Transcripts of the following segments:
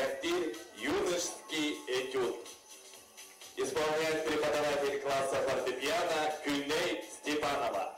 бэлэхтиир «Юношеский этюд». Исполняет преподаватель класса фортепиано Күннэй Степанова.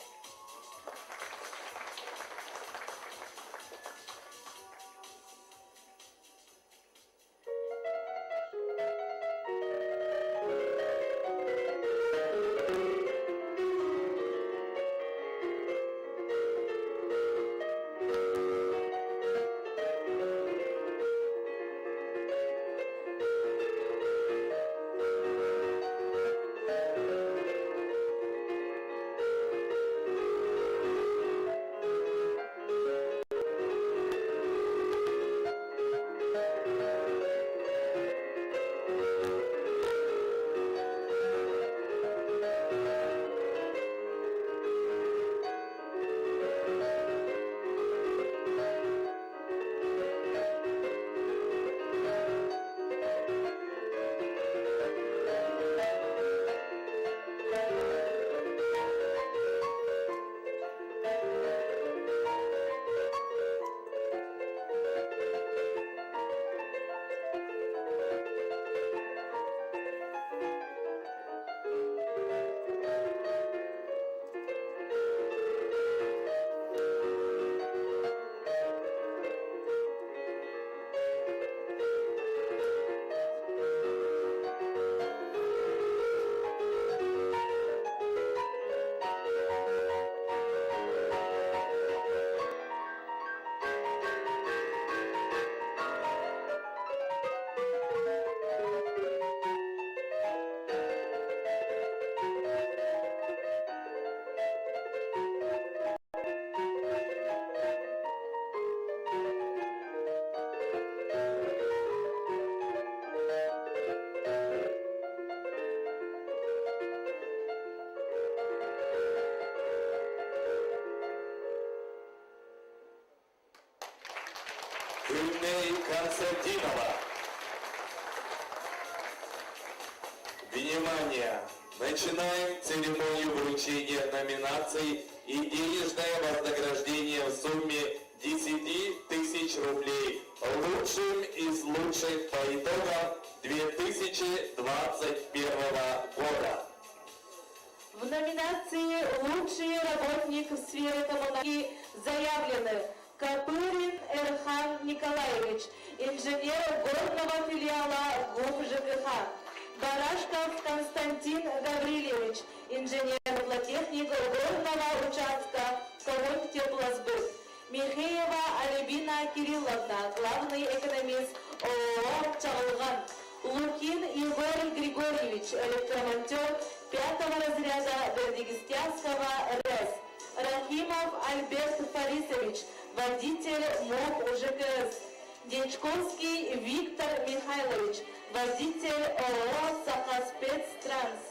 Күннэй Константинова. Внимание! Начинаем церемонию вручения номинаций и денежное вознаграждение в сумме 10 тысяч рублей лучшим из лучших по итогам 2021 года. В номинации «Лучший работник в сфере коммуналки» заявлены Копырин Эрхан Николаевич, инженер горного филиала ГУП ЖКХ, Барашков Константин Гаврилевич, инженер-теплотехник горного участка Коммунтеплосбыт, Михеева Альбина Кирилловна, главный экономист ООО «Чаҕылҕан», Лукин Егор Григорьевич, электромонтер пятого разряда Бердигестянского РЭС, Рахимов Альберт Фарисович, водитель МОК ЖКС, Дьячковский Виктор Михайлович, водитель ООО «Сахаспецтранс».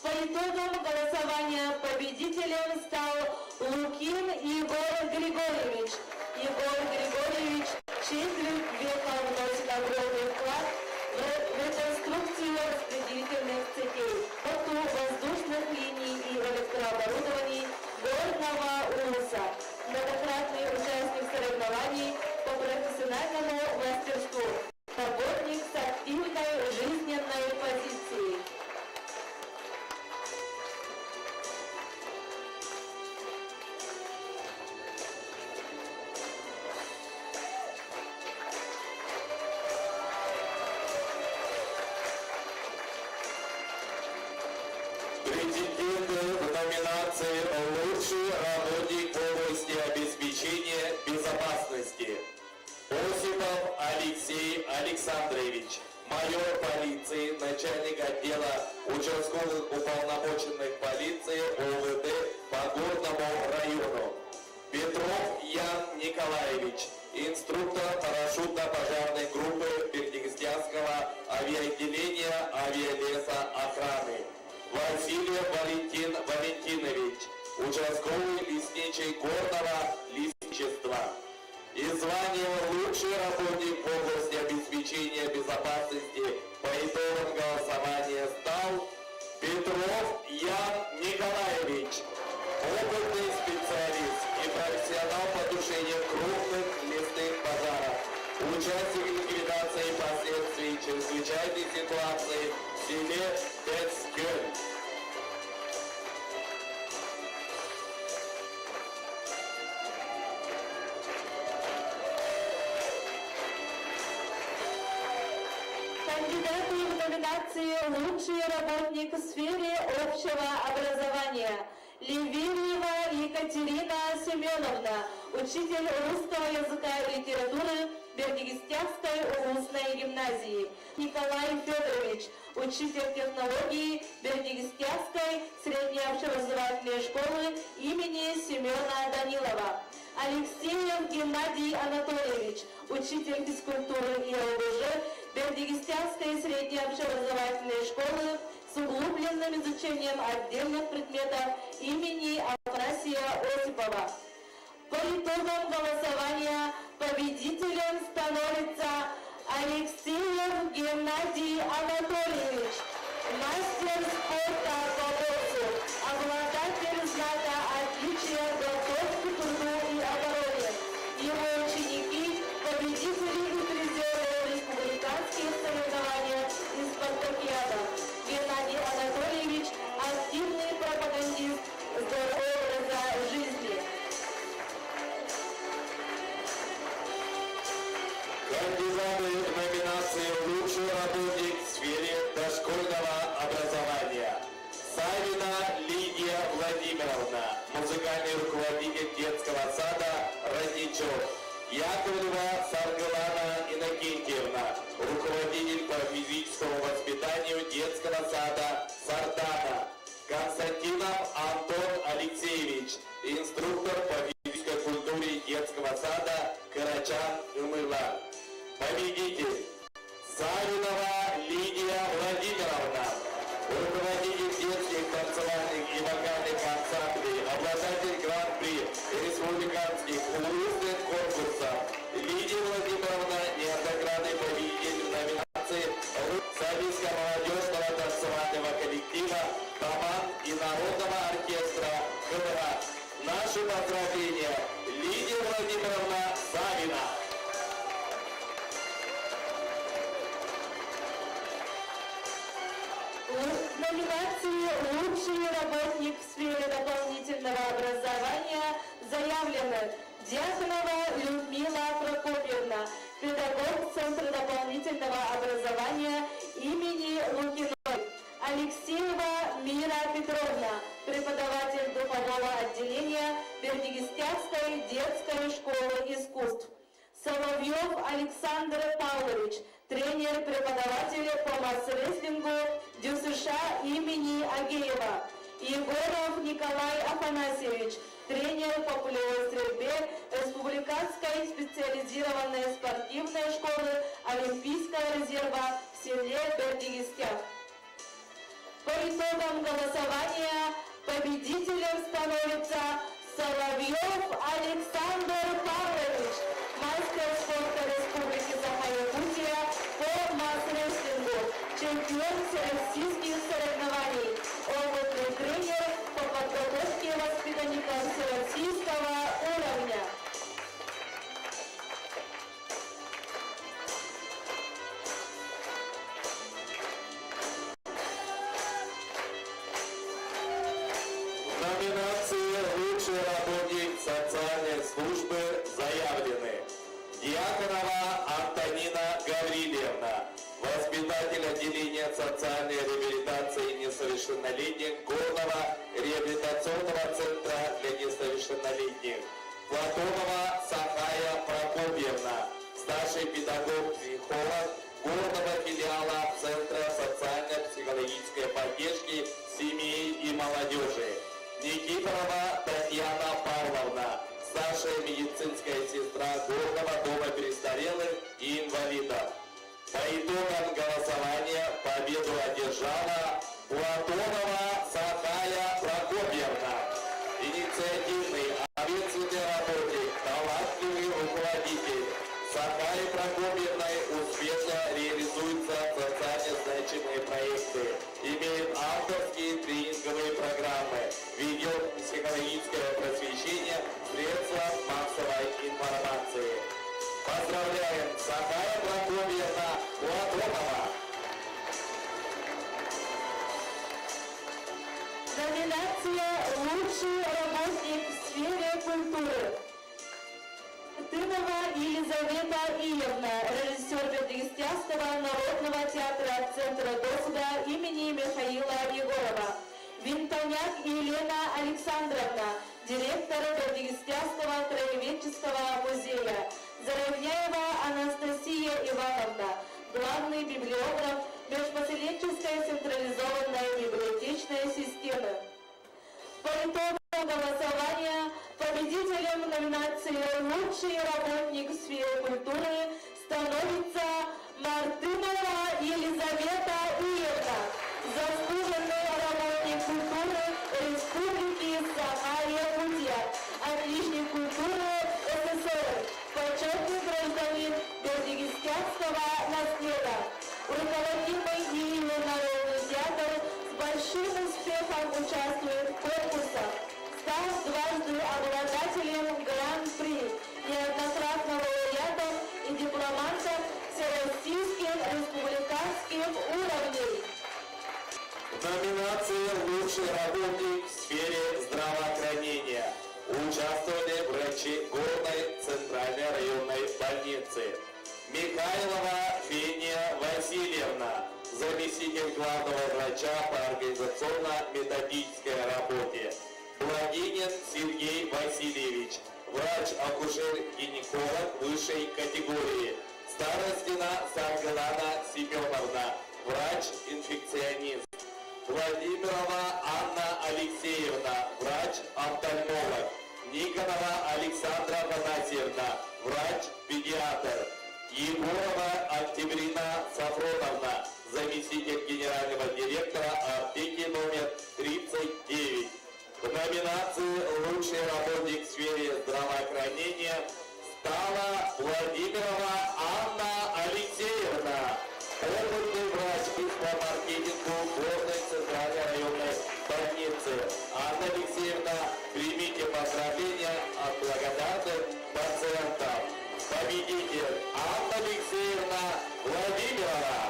По итогам голосования победителем стал Лукин Егор Григорьевич. Егор Григорьевич четверть века вносит огромный вклад в реконструкцию распределительных цепей, воздушных линий и электрооборудований Горного Улуса. Многократный участник соревнований по профессиональному мастерству. Работник с активной жизненной позицией. Претенденты в номинации «Лучший работник в области обеспечения безопасности». Осипов Алексей Александрович, майор полиции, начальник отдела участковых уполномоченных полиции ОВД по Горному району. Петров Ян Николаевич, инструктор парашютно-пожарной группы Бердигестянского авиаотделения авиалеса охраны. Васильев Валентин Валентинович, участковый лесничий Горного лесничества. И звание лучший работник в области обеспечения безопасности по итогам голосования стал Петров Ян Николаевич, опытный специалист и профессионал по тушению крупных лесных пожаров, участник ликвидации ликвидации последствий чрезвычайной ситуации в селе Бэс-Күөл. Кандидаты в номинации «Лучший работник в сфере общего образования». Леверьева Екатерина Семеновна, учитель русского языка и литературы Бердигестяхской улусной гимназии. Николай Федорович, учитель технологии Бердигестяхской средней общеобразовательной школы имени Семена Данилова. Алексеев Геннадий Анатольевич, учитель физкультуры и ОБЖ Бердигестяхской средней общеобразовательной школы с углубленным изучением отдельных предметов имени Афанасия Осипова. По итогам голосования победителем становится Алексеев Геннадий Анатольевич, мастер спорта по боксу, обладатель знака отличия «Готов к труду и обороне». Его ученики – победители и призеры республиканских соревнований и спартакиадах. Геннадий Анатольевич – активный пропагандист здорового образа жизни. Кандидаты в номинации «Лучший работник в сфере дошкольного образования». Савина Лидия Владимировна, музыкальный руководитель детского сада «Родничок». Яковлева Саргалана Иннокентьевна, руководитель по физическому воспитанию детского сада «Сардана». Константинов Антон Алексеевич, инструктор по физической культуре детского сада «Кырачаан ымыылар». Победитель Савинова Лидия Владимировна, руководитель детских танцевальных и вокальных ансамблей, обладатель гран-при республиканских улусных конкурсов. Лидия Владимировна неоднократный победитель в номинации Советского молодежного танцевального коллектива «Таман» и народного оркестра «ХВА». Наши поздравления, Лидия Владимировна Савина. В номинации «Лучший работник в сфере дополнительного образования» заявлены Дьяконова Людмила Прокопьевна, педагог Центра дополнительного образования имени Лукиной. Алексеева Мира Петровна, преподаватель духового отделения Бердигестяхской детской школы искусств. Соловьев Александр Павлович, тренер-преподаватель по масс-рестлингу ДЮСШ имени Агеева. Егоров Николай Афанасьевич, тренер по пулевой стрельбе Республиканской специализированной спортивной школы Олимпийского резерва в селе Бердигестях. По итогам голосования победителем становится Соловьев Александр Павлович, мастер спорта Республики Саха-Якутия по мас-рестлингу, чемпион всероссийских соревнований, опытный тренер по подготовке воспитанников всероссийского уровня. В номинации «Лучший работник социальной службы» заявлены Дьяконова Антонина Гаврилевна, воспитатель отделения социальной реабилитации несовершеннолетних Горного реабилитационного центра для несовершеннолетних. Платонова Сахая Прокопьевна, старший педагог-психолог Горного филиала Центра социально-психологической поддержки семьи и молодежи. Никифорова Татьяна Павловна, старшая медицинская сестра Горного дома престарелых и инвалидов. По итогам голосования победу одержала Платонова Сахая Прокопьевна. Инициативный, ответственный работник, талантливый руководитель. Сахаей Прокопьевной успешно реализуются социально значимые проекты, имеет авторские тренинговые программы, ведет психологическое просвещение в средствах массовой информации. Поздравляем! Поздравляем Сахая Прокопьевна Платонова. Номинация «Лучший работник в сфере культуры». Тынова Елизавета Иевна, режиссер Бердигестянского народного театра Центра досуга имени Михаила Егорова. Винтоняк Елена Александровна, директор Бердигестянского краеведческого музея. Заровняева Анастасия Ивановна, главный библиограф Межпоселенческой централизованной библиотечной системы. По итогам голосования победителем номинации «Лучший работник в сфере культуры» становится Мартынова Елизавета Иевна, заслуженный работник культуры Республики Саха-Якутия, отличник культуры СССР, почетный гражданин Бердигестянского наследа. Руководимый ею Народный театр с большим успехом участвует в конкурсах, став дважды обладателем Гран-при, неоднократно лауреатом и дипломантом всероссийских республиканских уровней. В номинации «Лучший работник в сфере здравоохранения» участвовали врачи Горной Центральной районной больницы. Михайлова Фения Васильевна, заместитель главного врача по организационно-методической работе. Благинин Сергей Васильевич, врач-акушер-гинеколог высшей категории. Старостина Саргалана Семеновна, врач-инфекционист. Владимирова Анна Алексеевна, врач-офтальмолог. Никонова Александра Афанасьевна, врач-педиатр. Егорова Октябрина Сафроновна, заместитель генерального директора аптеки номер 39. В номинации «Лучший работник в сфере здравоохранения» стала Владимирова Анна Алексеевна, опытный врач по маркетингу Горной Центральной районной больницы. Анна Алексеевна, примите поздравления от благодарных пациентов. Победитель Анна Алексеевна Владимирова.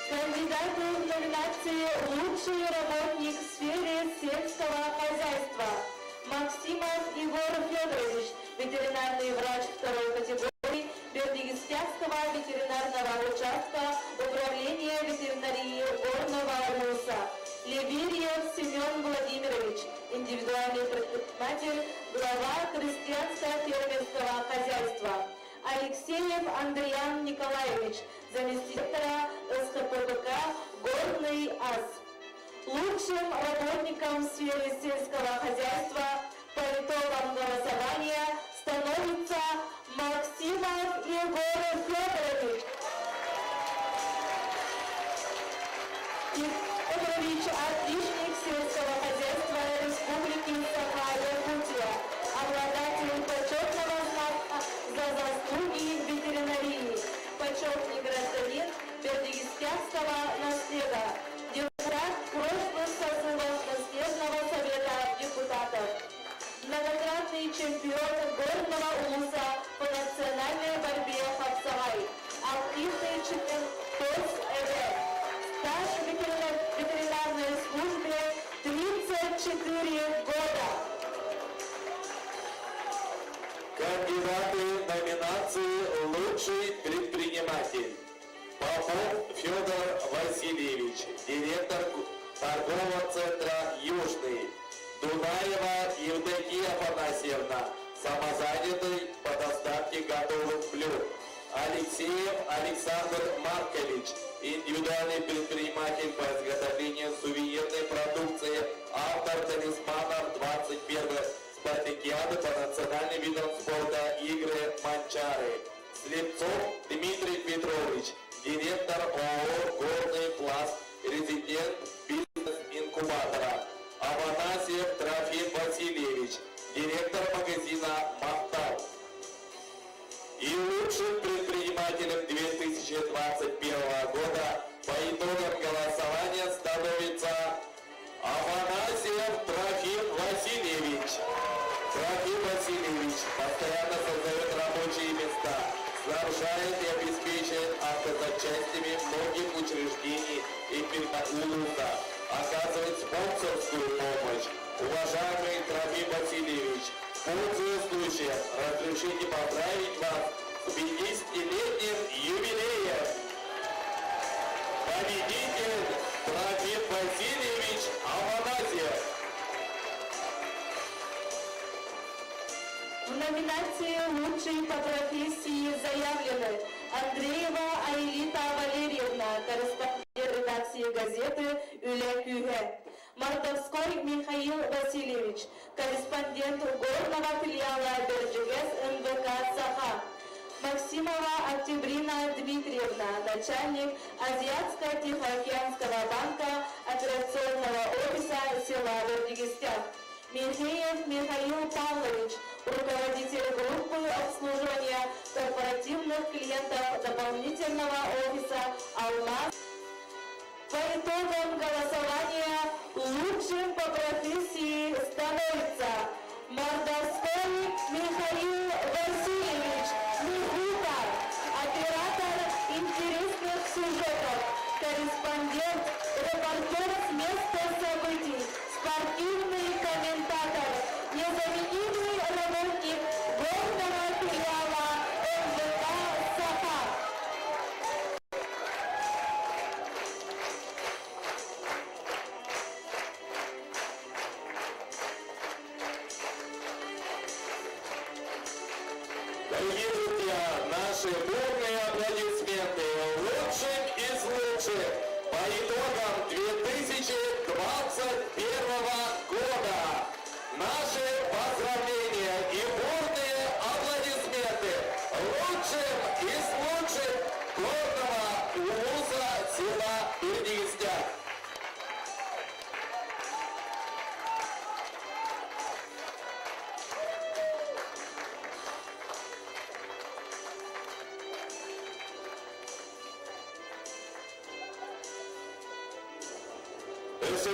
Кандидаты в номинации «Лучший работник в сфере сельского хозяйства». Максимов Егор Федорович, ветеринарный врач второй категории Бердигестянского ветеринарного участка Управления ветеринарии Горного Улуса. Леверьев Семен Владимирович, индивидуальный предприниматель, глава крестьянско-фермерского хозяйства. Алексеев Андриан Николаевич, заместитель директора СХПБК «Горный АС». Лучшим работником в сфере сельского хозяйства по итогам голосования становится Максимов Егор Федорович. Федорович – отличник сельского хозяйства Республики Саха-Якутия, обладатель почетного знака за заслуги в ветеринарии, почетный гражданин Бердигестянского наследа, депутат прошлых созывов Наследного совета депутатов, многократный чемпион Горного Улуса по национальной борьбе хапсагай, активный член ТОС ЭВ. Стаж в ветеринарной службе 34 года. Кандидаты номинации «Лучший предприниматель». Попов Федор Васильевич, директор торгового центра «Южный». Дунаева Евдокия Афанасьевна, самозанятый по доставке готовых блюд. Алексеев Александр Маркович, индивидуальный предприниматель по изготовлению сувенирной продукции, автор талисманов 21 спартакиады по национальным видам спорта игры «Манчары». Слепцов Дмитрий Петрович, директор ООО «Горный пласт», резидент бизнес-инкубатора. Афанасьев Трофим Васильевич, директор магазина «Махтал». И лучшим предпринимателем 2021 года снабжает и обеспечивает автозапчастями многих учреждений и улуса, оказывает спонсорскую помощь. Уважаемый Трофим Васильевич, пользуясь случаем, разрешите поздравить вас с 50-летним юбилеем. Победитель Трофим Васильевич Афанасьев. В номинации «Лучший по профессии» заявлены Андреева Аэлита Валерьевна, корреспондент редакции газеты «Үлэ күүһэ», Мордовской Михаил Васильевич, корреспондент горного филиала Бэрдьигэс НВК «Саха», Максимова Октябрина Дмитриевна, начальник Азиатско-Тихоокеанского банка операционного офиса села Бэрдьигэстээх. Михеев Михаил Павлович, руководитель группы обслуживания корпоративных клиентов дополнительного офиса «Алмаз». По итогам голосования лучшим по профессии становится Мордовской Михаил Васильевич Михута, оператор интересных сюжетов, корреспондент, репортер с места событий, спортивный комментатор, незаменимый работник горного филиала НВК «Саха». Дорогие друзья, наши бурные аплодисменты лучшим из лучших по итогам 2021 года. Наши поздравления и бурные аплодисменты лучшим из лучших горного улуса села Бэрдьигэстээх. Өссө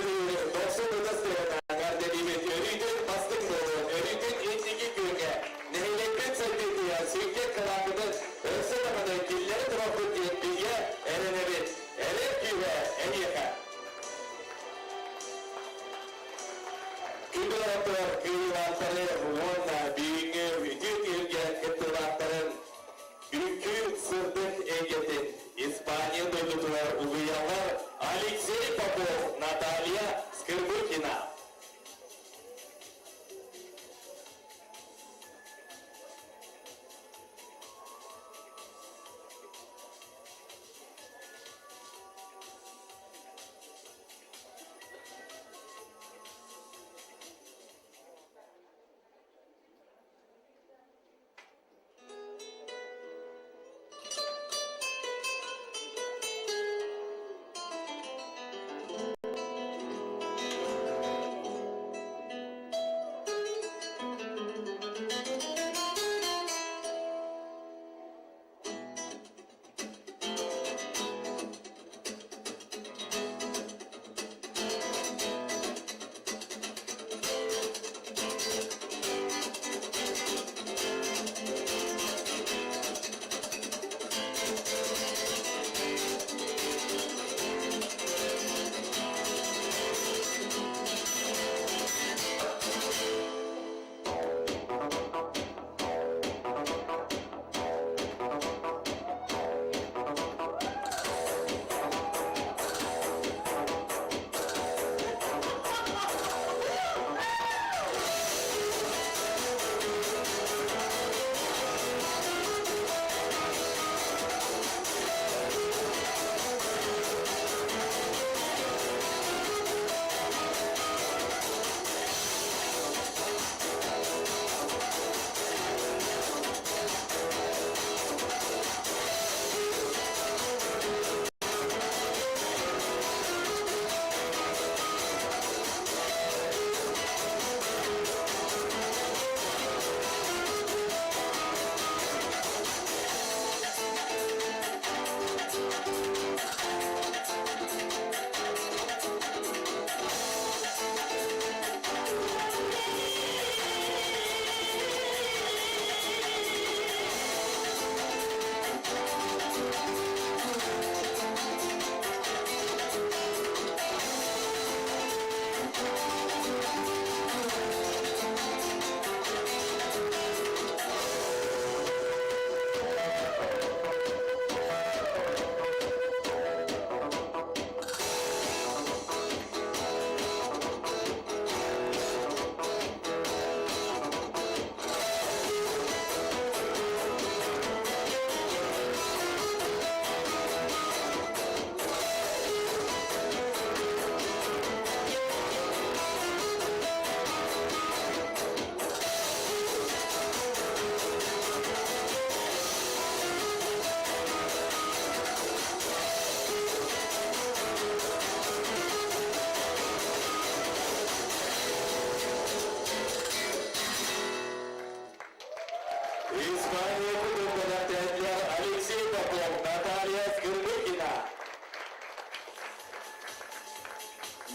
дохсун ытыс тыаһынан өрүүтүн бастыҥ буолун, өрүүтүн инники күөҥҥэ, нэһилиэкпит сайдыытыгар сүҥкэн кылааккытын өссө даҕаны киллэрэ туруохпут диэн бигэ эрэнэбит. Эрэл күүһэ эһиэхэ! Күндү доҕоттор, кыайыылаахтары уонна бүгүҥҥү үтүө түһүлгэ кыттыылаахтарын Үҥкүү сырдык эйгэтин Испания дойдутугар угуйаллар Алексей Попов, Наталья Скрыбыкина.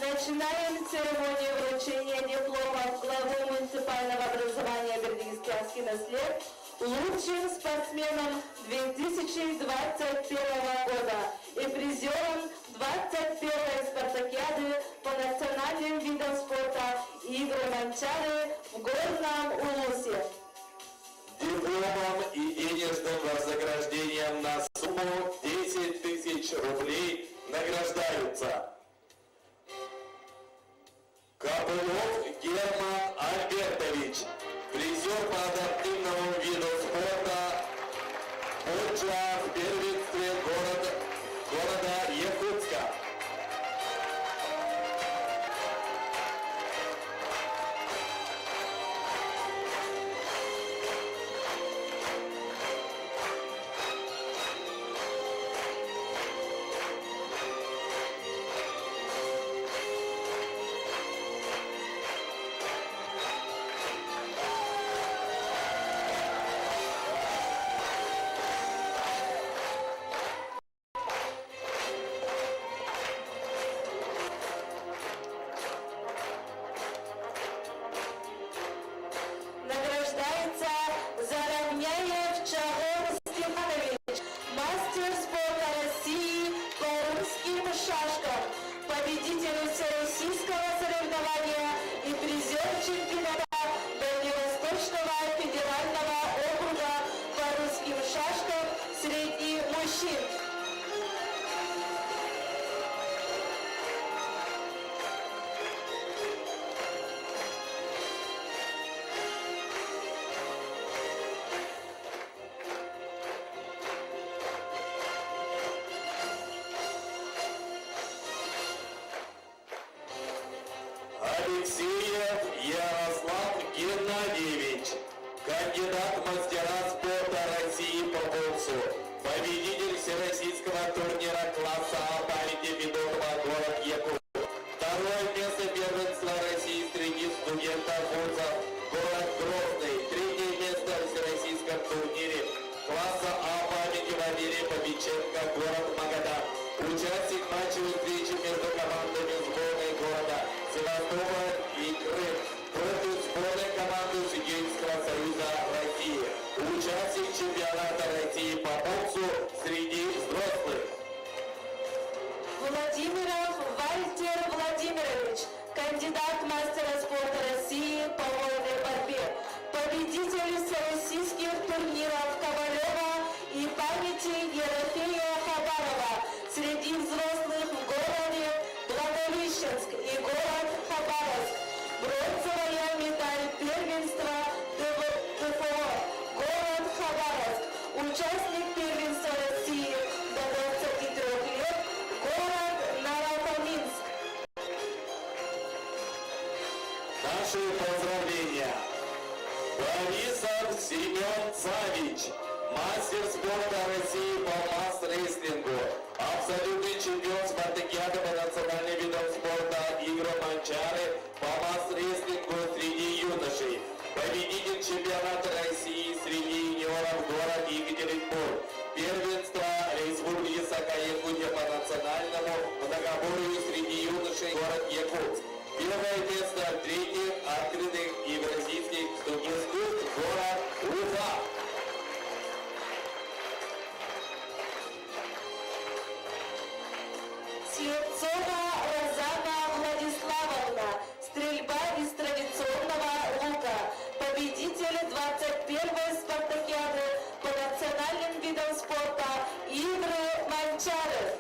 Начинаем церемонию вручения дипломов главы муниципального образования Бердигестянский наслед лучшим спортсменам 2021 года и призерам 21-й спартакиады по национальным видам спорта «Игры Манчары» в Горном Улусе. Дипломом и денежным вознаграждением на сумму 10 тысяч рублей награждаются Копылов Герман Альбертович, призер по адаптивному виду спорта Бочча в первенстве города Якутска. Награждается Заровняев Чагор Степанович, мастер спорта России по русским шашкам, победитель всероссийского соревнования и призер чемпионата Дальневосточного федерального округа по русским шашкам среди мужчин. Алексеев Ярослав Геннадьевич, кандидат в мастера спорта России по боксу, победитель всероссийского турнира класса А памяти Федотова, город Якутск. Второе место первенства России среди студентов вузов, город Грозный. Третье место в всероссийском турнире класса А памяти Валерия Бабиченко, город Магадан. Участник матчевой встречи между командами сборной города Севастополь и Крым против сборной команды Судейского союза России. Участник чемпионата России по боксу среди взрослых. Владимиров Вальтер Владимирович, кандидат в мастера спорта России по вольной борьбе, победитель всероссийских турниров Ковалева и памяти Ерофея Хабарова среди взрослых в городе Благовещенск и город Хабаровск. Бронзовая медаль первенства ДФО, город Хабаровск. Участник первенства России до 23 лет, город Нарофоминск. Наши поздравления. Борисов Семен Савич, мастер спорта России по мас-рестлингу, абсолютный чемпион спартакиады по национальным видам спорта игры Манчары по мас-рестлингу среди юношей, победитель чемпионата России среди юниоров город Екатеринбург, первенство Республики Саха-Якутия по национальному многоборью среди юношей город Якутск. Первое место в третьих открытых евразийских искусств город Уфа. Слепцова Розана Владиславовна. Стрельба из традиционного лука. Победитель 21-й спартакиады по национальным видам спорта Игры Манчары.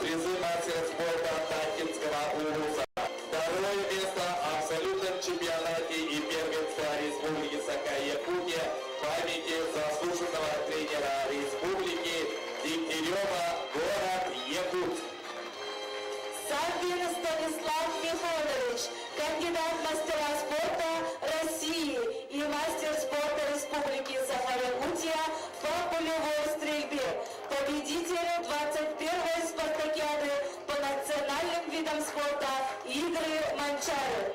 призы мастера спорта Таттинского улуса. Второе место в абсолютном чемпионате и первенства Республики Саха-Якутия памяти заслуженного тренера республики Дегтярева, город Якутск. Саввин Станислав Михайлович, кандидат в мастера спорта России и мастер спорта Республики Саха-Якутия по пулевой стрельбе, победитель 21-й спартакиады по национальным видам спорта «Игры Манчары».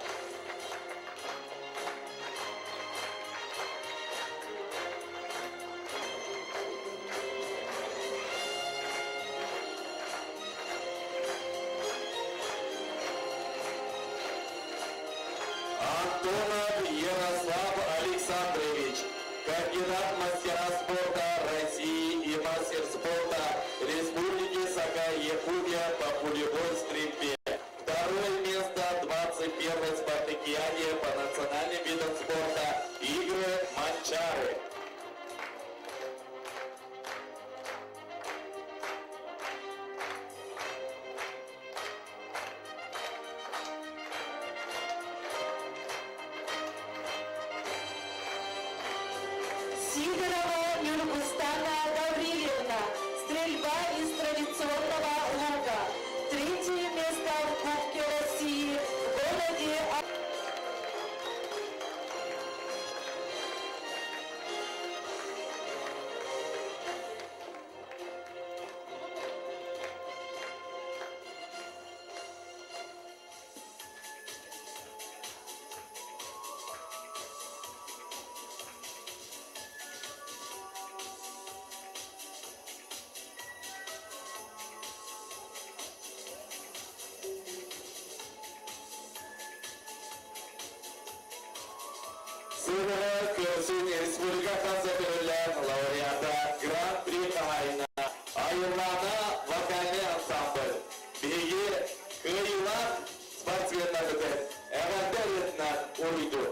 Антонов Ярослав Александрович, кандидат в мастера спорта России и мастер спорта Республики Саха-Якутия по пулевой стрельбе. Второе место 21-й спартакиаде по национальным видам спорта «Игры Манчары». Сидорова Нюргустана Гаврилевна, стрельба из традиционного лука. Третье место в Кубке России в городе Сыгыра Көрсүн Республика Хазатырылар лауреата Гран-при хаһаайына Айыллаана вокальный ансамбль. Биһиги кыайыылаах спортсменнарбытын эҕэрдэ ырыатынан уруйдуур.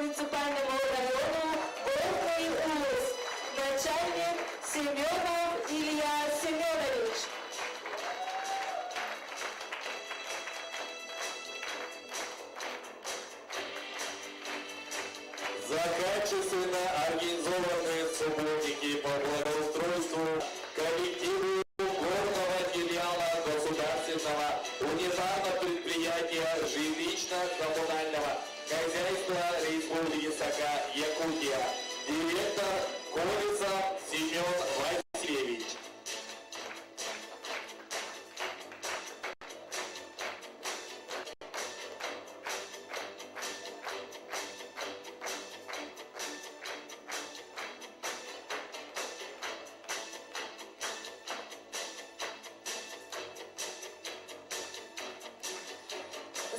муниципальному району Горный Улус. Начальник Семенов Илья Семенович. За качественно организованные субботники по благоустройству коллективу горного филиала государственного унитарного предприятия жилищно-коммунального хозяйства Республики Саха-Якутия. Директор Колесов Семен Васильевич.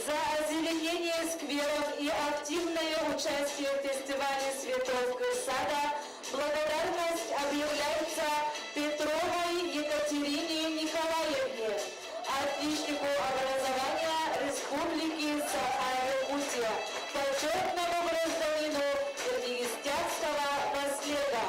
За озеленение скверов и активное участие в фестивале цветов сада благодарность объявляется Петровой Екатерине Николаевне, отличнику образования Республики Саха-Якутия, почетному гражданину Киргизстянского наслега.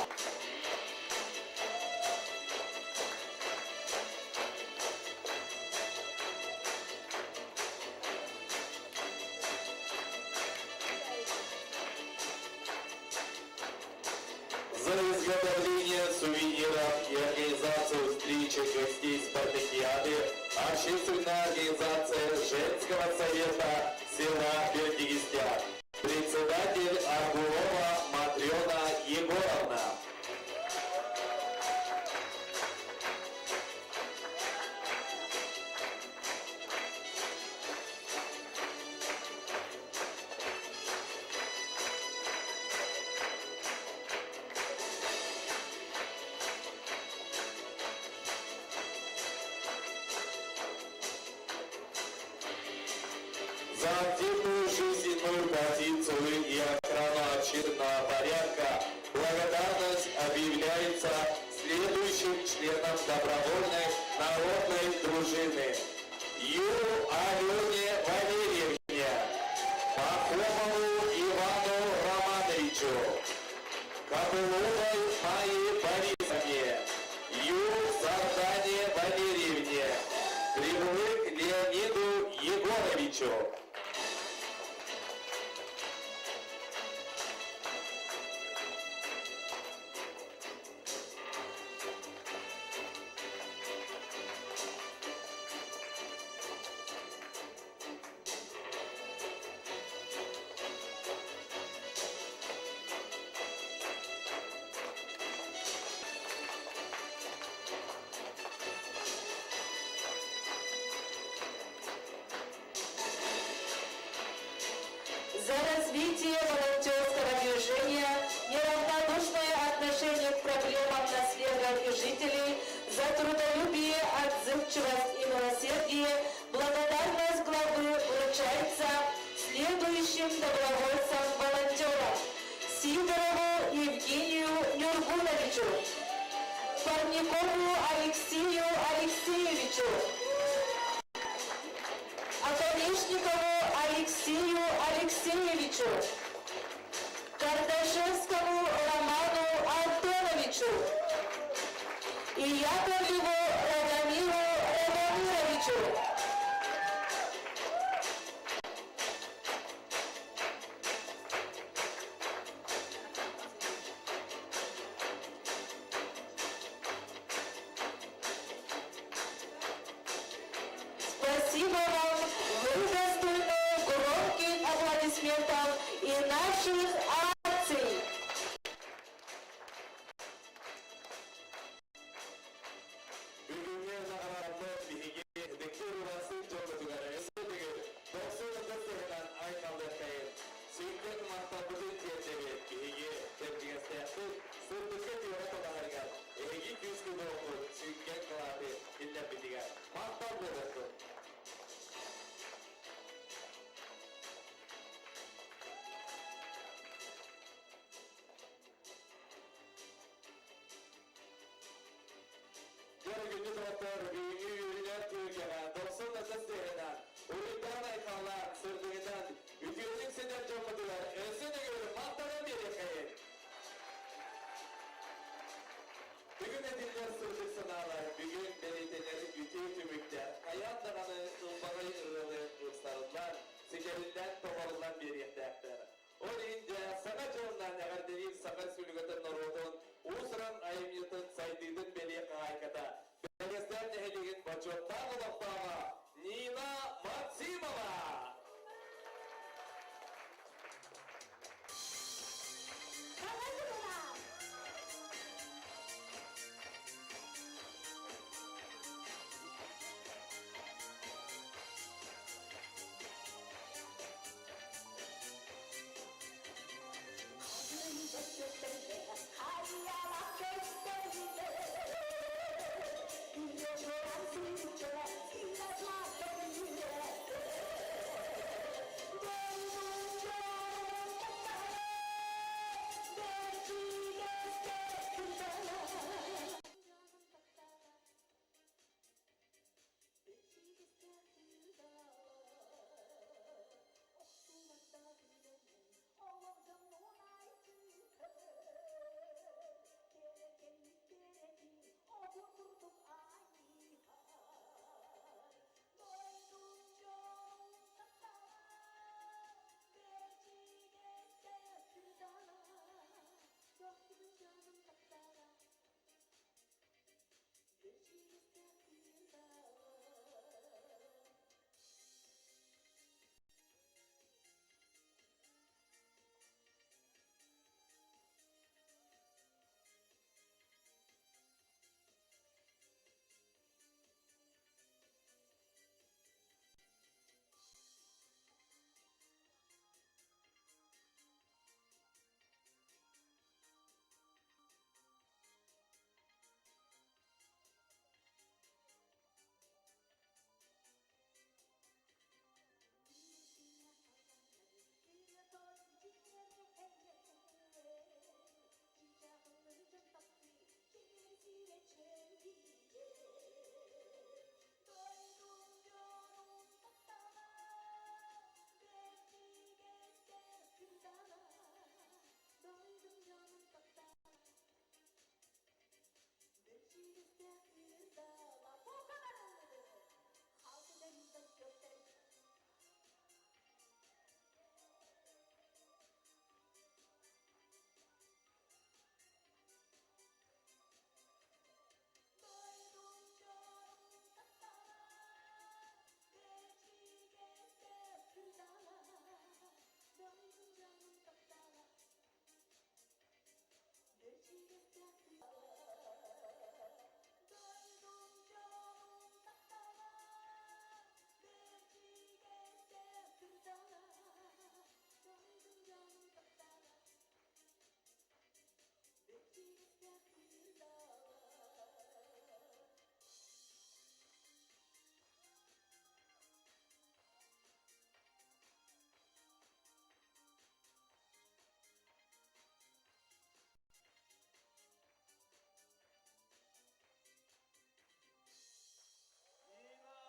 За изготовление сувениров и организацию встречи гостей спартакиады общественная организация Женского совета села Бердигистян. Председатель Аргулова Матрена Егоровна. За активную жизненную позицию и охрану общественного порядка благодарность объявляется следующим членам добровольной народной дружины. Ю Алене Валерьевне, Пахомову Ивану Романовичу, Копыловой Майе Борисовне, Ю Сардане Валерьевне, Кривлык Леониду Егоровичу. За развитие волонтерского движения, неравнодушное отношение к проблемам наслега и жителей, за трудолюбие, отзывчивость и милосердие благодарность главы вручается следующим добровольцам-волонтерам: Сидорову Евгению Нюргуновичу, Парникову Алексею Алексеевичу, Оконечникову Алексею Алексеевичу, Кардашевскому Роману Антоновичу и Яковлеву Радомиру Радомировичу. Спасибо вам, вы достойны громких аплодисментов и наших оваций. Бүгүҥҥү наҕарааданы биһиги ытыктыыр убаастыыр дьоммутугар өссө төгүл дохсун ытыс тыаһынан айхаллыаххайын. Сүҥкэн махталбытын тиэрдэбит. Биһиги кэрдьигэстээхпит сырдыкка түһэрэ тутаһарыгар эһиги күүскүт-уоххут сүҥкэн кылааты киллэрбитигэр махтал буолуохтун. этиллэр сырдык санаалар бүгүн бэлиэтэнэр үтүө түмүктэ хайаан даҕаны ылбаҕай ырыаны ыпсарыллан, ситэриллэн, толоруллан биэриэхтээхтэр. Ол иһин дьэ Саҥа дьылынан эҕэрдэлиир Саха Республикатын норуотун уус-уран айымньытын сайдыытын бэлиэ хаһаайката, Бэгэстээн нэһилиэгин бочуоттаах олохтооҕо Нина Максимова!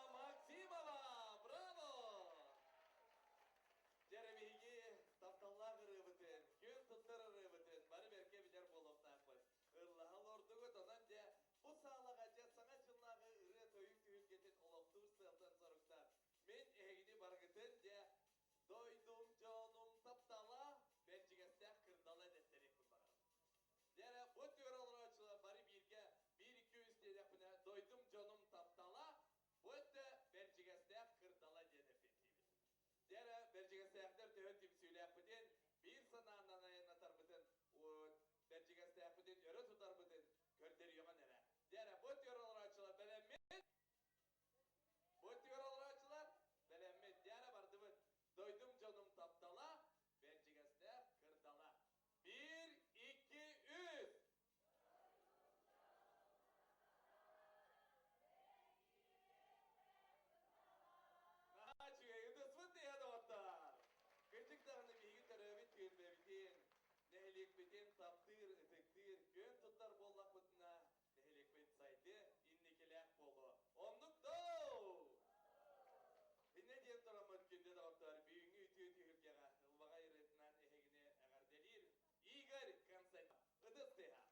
Саҥа дьылынан! Нина Максимова! Браво! Дьэ биһиги тапталлаах ырыабытын, күн туттар ырыабытын бары бэркэ билэр буолуохтаахпыт. Ыллаһа олордугут, онон дьэ бу саалаҕа дьэ саҥа дьыллааҕы ырыа-тойук түһүлгэтин олохтуур сыалтан соруктаах мин эһигини барыгытын дьэ дойдум дьонум таптала бэрдьигэстээх кырдала дэттэриэхпин баҕарабын. Дьэ эрэ бу түөрэ олорооччулар бары бииргэ биир икки үс диэтэхпинэ дойдум дьонум таптала бу өттө бэрдьигэстээх кырдала диэн эппиэттиибит. Дьэ эрэ бэрдьигэстээхтэр төһө түмсүүлээхпитин, биир санаанан айаннатарбытын, бэрдьигэстээхпитин өрө тутарбытын көрдөрүөҕүн эрэ. Дьэ эрэ бу түөрэ олорооччулар бэлэммит? Бу түөрэ олорооччулар бэлэммит. Дьэ эрэ бардыбыт. Дойдум дьонум таптала, бэрдьигэстээх кырдала. Биир, икки, үс! Наһаа үчүгэй, ытыспыт тыаһа доҕоттоор! Кырдьык даҕаны биһиги төрөөбүт түөлбэбитин, нэһилиэкпитин таптыыр, ытыктыыр, күөн туттар буоллахпытына, нэһилиэкпит сайдыа, инникилээх буолуо. Оннук доо! Иннэ диэн тураммыт күндү доҕоттоор, бүгүҥҥү үтүө түһүлгэҕэ ылбаҕай ырыатынан эһигини эҕэрдэлиир Игорь Константинов. Ытыс тыаһа!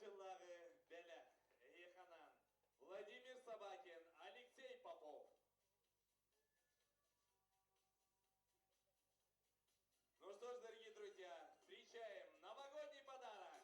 дьыллааҕы бэлэх эһиэхэ анаан Владимир Собакин, Алексей Попов. Ну что ж, дорогие друзья, встречаем новогодний подарок!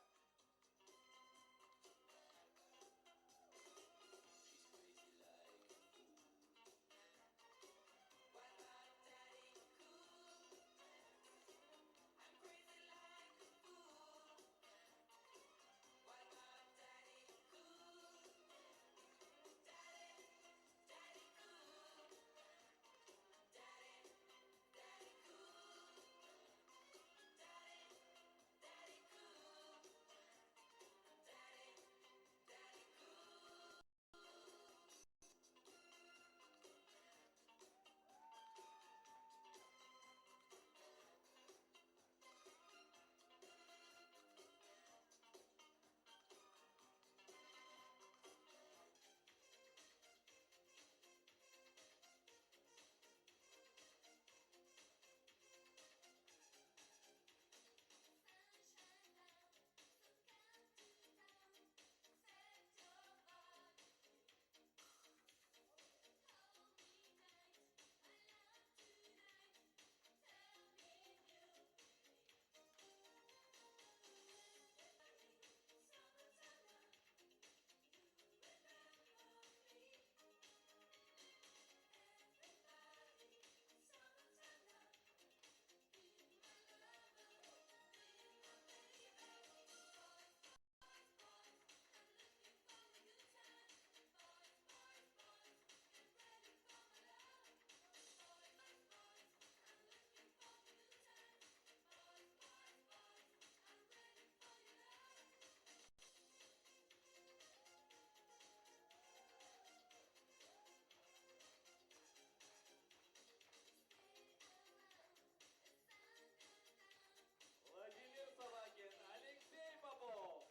Владимир Собакин, Алексей Попов.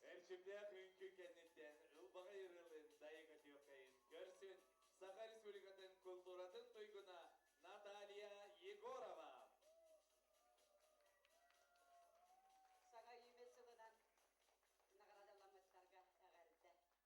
Эрчимнээх үҥкүү кэнниттэн ылбаҕай ырыалыын Дайа Көтүөххэйин көрсүн Саха Республикатын култууратын туйгуна Наталья Егорова. Саҥа үүммүт сылынан наҕараадаламмыттарга эҕэрдэ буолуохтун.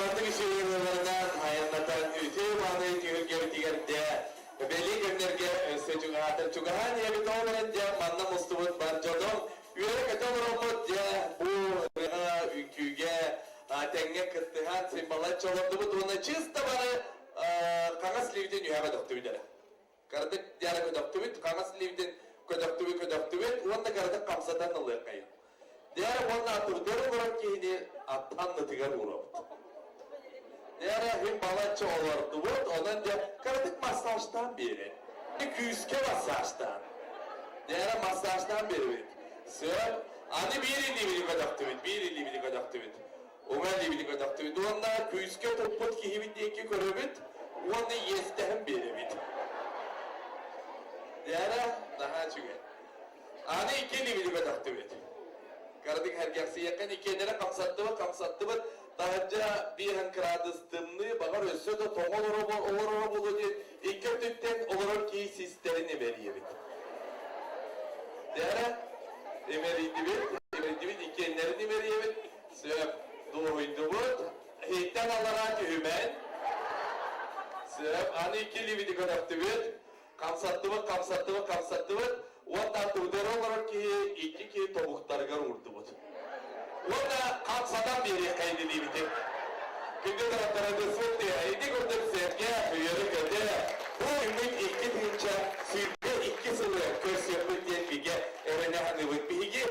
маннык үчүгэй ырыаларынан айаннатан үтүө мааны түһүлгэбитигэр дьэ бэлиэ күннэргэ өссө чугаһаатар чугаһаан иһэбит ол эрэн дьэ манна мустубут бар дьонум үөрэ-көтө олороммут дьэ бу ырыаҕа үҥкүүгэ тэҥҥэ кыттыһан симбалаччы олордубут уонна чисто бары хаҥас илиибитин үһэ көтөхтүбүт эрэ. Кыратык дьара көтөхтүбүт, хаҥас илиибитин көтөхтүбүт көтөхтүбүт уонна кыратык хамсатан ылыаххайын. Дьара уонна атыбытыгар олорор киһини аннытыгар уурабыт. Дьара иһин балачча олордубут, онон дьэ кыратык массажтаан биэрэн. Күүскэ массажтаан. Дьара массажтаан биэрэбит. Сөп. Аны биир илиибитин көтөхтүбүт, биир илиибитин көтөхтүбүт. Уҥа илиибитин көтөхтүбүт уонна күүскэ туппут киһибит диэки көрөбүт уонна иэстэһэн биэрэбит. Дьээрэ, наһаа үчүгэй. Аны икки илиибитин көтөхтүбүт. Кыратык сэргэхсийэххин иккиэннэрэ хамсаттыбыт, хамсаттыбыт. Таһырдьа биэһэн кыраадыс тымныы, баҕар өссө да тоҥо олороро буолуо диэн икки өттүттэн олорор киһи систэрин имэрийэбит. Дьээрэ, имэрийдибит, имэрийдибит, иккиэннэрин имэрийэбит. Сөп, дуоһуйдубут. Иһиттэн аллараа түһүмэн. Сөп, аны икки илиибити көтөхтүбүт. Хамсаттыбыт, хамсаттыбыт, хамсаттыбыт. Уонна аттыбытыгар олорор киһи икки киһи тобуктарыгар уурдубут. Уонна хамсатан биэриэххэ илиибити. Күндү доҕотторо, ити курдук сэргэ, үөрэ-көтө, бу күммүт 2022 сылы көрсүөхпүт диэн бигэ эрэнэ саныыбыт. Биһиги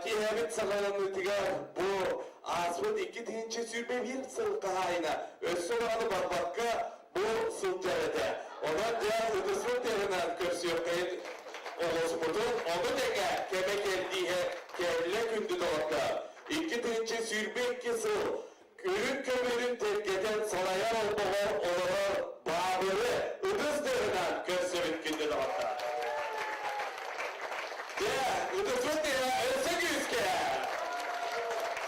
Киэһэбит саҕаланыытыгар бу ааспыт 2021 сыл хаһаайына өссө даҕаны барбакка бу сылдьар этэ. Онон дьэ ытыспыт тыаһынан көрсүөххэйин оҕуспутун, ону тэҥэ кэмэ кэрдииһэ кэллэ күндү доҕоттоор. 2022 сыл үрүҥ көмүрүн тэлгэтэн салайар олбоҕор олорор Баабыры ытыс тыаһынан көрсөбүт күндү доҕоттор. Дьэ, ытыспыт тыаһа өссө күүскэ!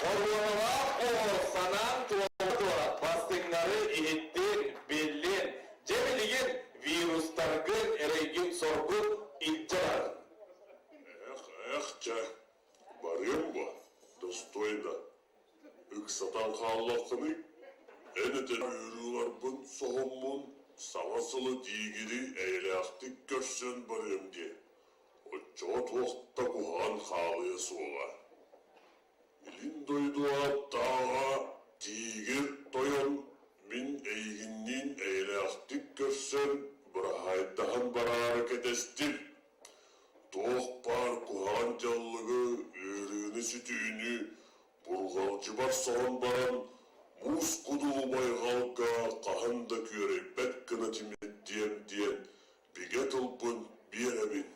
Хоруоналаах оҕо санаан туола бастыҥнары иһиттин, биллин, дьэ билигин вирустаргын, эрэйгин-соргун илдьэ барын. Эх, эх, чэ, барыам буо, достойно. Ыксатан хааллаххыный, эн этэн ыарыыларбын соһоммун саҥа сылы тиигири эйэлээхтик көрсөн барыам диэ, оччоҕо туох да куһаҕан хаалыа суоҕа. Илин дойду ааттааҕа Тиигир тойон мин эйигинниин эйэлээхтик көрсөн быраһаайдаһан бараары кэтэстим. Туох баар куһаҕан дьаллыгы, ыарыыны-сүтүүнү бурҕалдьыбар соһон баран, муус кудуу байҕалга хаһан да күөрэйбэт гына тимирдиэм диэн бигэ тылбын биэрэбин.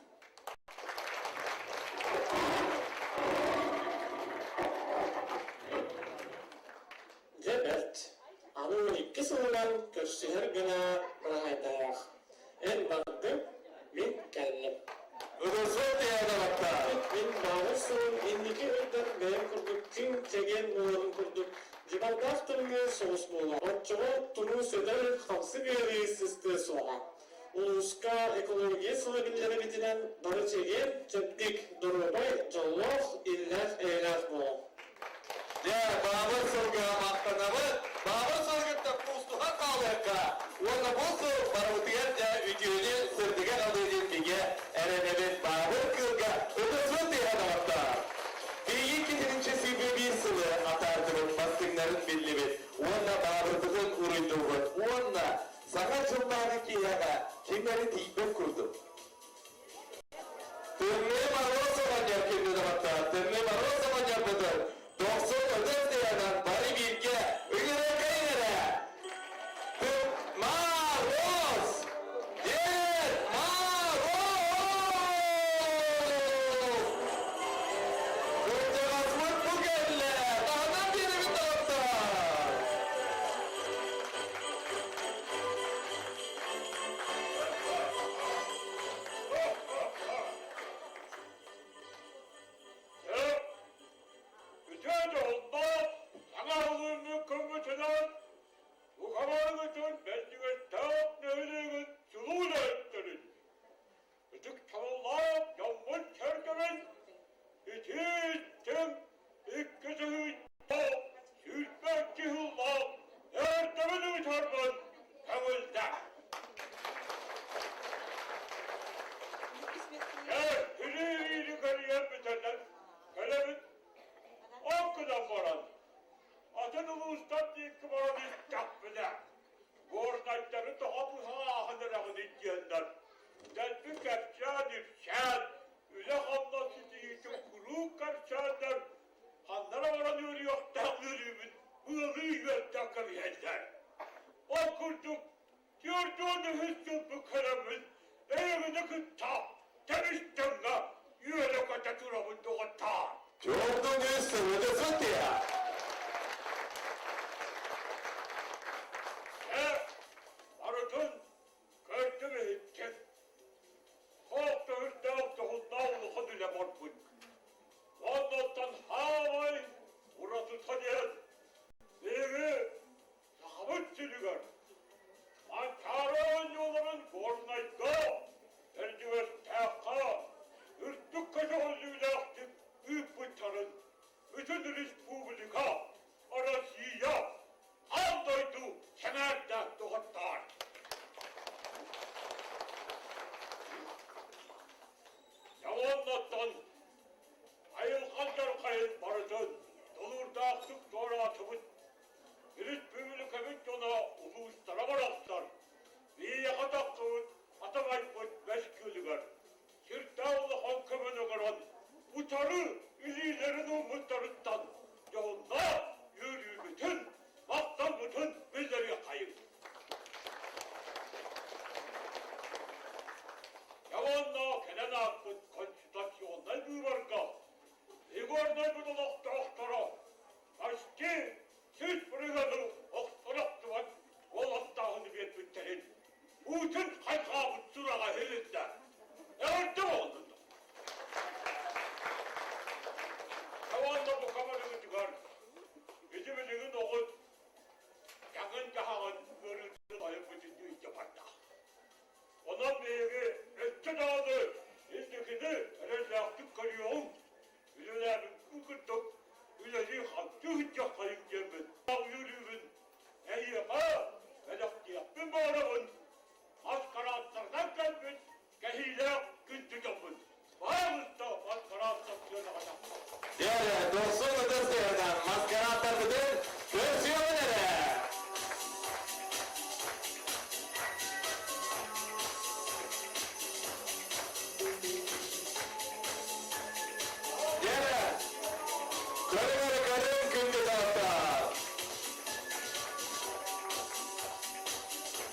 Дьэ бэрт, аны 12 сылынан көрсүһэр гына быраһаайдаах. Эн бардыҥ, мин кэллим. Мин бааҕыр сылым инники өйдөр бэйэм курдук күн чэгиэн буоларын курдук дьыбардаах тымныы соҕус буолуо. Оччоҕо тумуу сөтөл, хамсык ыарыы сыстыа суоҕа. Улууска экология сыла биллэрибитинэн бары чэгиэн, чэбдик, доруобай, дьоллоох, иллээх-эйэлээх буолуҥ. Дьэ, Баабыр сылга махтанабыт. Баабыр сылгыттан куустуһан хаалыахха уонна бу сыл барыбытыгар дьэ үтүөнү, сырдыгы аҕалыа диэн бигэ эрэнэбит. Баабыр кыылга ытыспыт тыаһа доҕоттоор. Биһиги иккитинчи 21 сылы атаардыбыт, бастыҥнарын биллибит уонна баабырбытын уруйдуубут уонна саҥа дьыллааҕы киэһэҕэ ким эрэ тиийбэт курдук. Тымныы Моруос оҕонньор күндү доҕоттоор, Тымныы Моруос оҕонньорбутун дохсун ытыс тыаһынан бары бииргэ ыҥырыаххайын эрэ! Мороз! Дед Мороз! Кырдьаҕаспыт бу кэллэ! Таһынан биэрэбит доҕоттоор! Ол курдук 43 сылбыт кэлэммит эйигини кытта тэбис-тэҥҥэ үөрэ-көтө турабын доҕоттоор. 43 сылы сытыа. Э, барытын көрдүм-иһиттим. Туох да үрдээх дьоһуннаах улахан үлэ барбыт. Оннуттан хаамай уратыта диэн биһиги Сахабыт сиригэр Манчаары оонньууларын Горнайга, Эрдьигэстээххэ үрдүк көтөҕүллүүлээхтик ыыппыттарын бүтүн республика, Россия, аан дойду сэҥээрдэ доҕоттоор! Дьэ уоннаттан айылҕа дьарҕайын барытын тулуурдаахтык туораатыбыт. Өрөспүүбүлүкэбит дьоно улуустара барахсан биһиэхэ тахсыбыт атамайбыт бэс күөлүгэр сүрдээх улахан көмөнү оҥорон утары илиилэрин ууммуттарыттан дьоһуннаах үөрүүбүтүн, махталбытын биллэриэххэйиҥ. Дьэ уонна кэлэн ааспыт конституционнай быыбарга Егорнайбыт олохтоохторо Почти 100 бырыһыаны охтор-охтубат уолаттааһыны биэрбиттэрин Путин хайҕаабыт сураҕа иһилиннэ. Эҕэрдэ буоллун! Уонна бу хамарыгытыгар ити билигин оҕут дьаҥын-дьаһаҕын ыарыытын айыммытын илдьэ барда. Онон биһиги өссө даҕаны инникини эрэллээхтик көрүөҕүҥ, үлэлээбиккин курдук үлэлии-хамсыы сылдьыаххайыҥ диэммин үөрүүбүн эйиэхэ бэлэхтиэхпин баҕарабын. Маскарааттарынан кэлбит кэһиилээх күндү дьоммун. Баалыста маскарааттар сыанаҕа Дьэ, дохсун ытыс тыаһынан маскарааттарбытын көрсүөҕүн эрэ! Дьэ, көрүҥ эрэ көрүҥ күндү доҕоттоор!